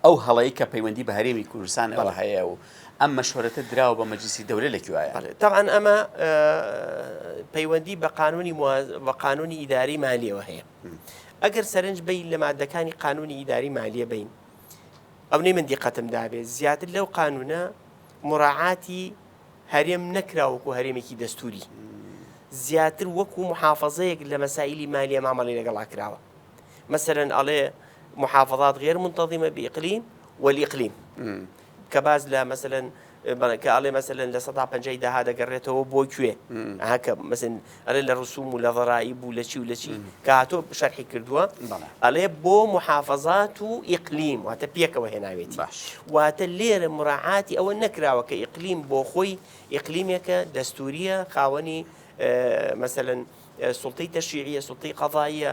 ئەو هەڵەی کە پەیوەندی بە هەرێمی کوردستانەوە هەیە و ئەم مەشوەرەتە دراوە بە مەجلیسی دەولە لە کوێیە؟ بەڵێ تەبعەن ئەمە پەیوەندی بە قانونی بە قانونی ئیداری مالیەوە هەیە. ئەگەر سەرنج بەین لە مادەکانی قانونی ئیداری مالیە بین ئەونەی من دیقەتم دابێت زیاتر لەو قانونە مراعاتی هەرێم نەکرا وەکو هەرێمێکی دەستوری زیاتر وەکو محافظەیەک لە مەسائلی مالیە مامەڵی لەگەڵا کراوە مەسەلەن ئەڵێ محافظات غیر منتظمە بإقلیم والإقلیم کە باس لە مەسەلەن کە ئەڵێ مەسەلەن 50% داها دەگەڕێتەوە بۆ کوێ ئەها کە مەسەن ئەڵێ لە ڕسوم و لە ضرائب و لە چی و لە چی کە هاتۆ شەرحی کردووە ئەڵێ بۆ محافظات و ئیقلیم واتە پێکەوە هێناوێتی باش واتە لێرە مراعاتی ئەوە نەکراوە کە ئیقلیم بۆ خۆی ئیقلیمێکە دەستوریە خاوەنی مەسەلەن سوڵتەی تەشریعیە سوڵتەی قەزاییە.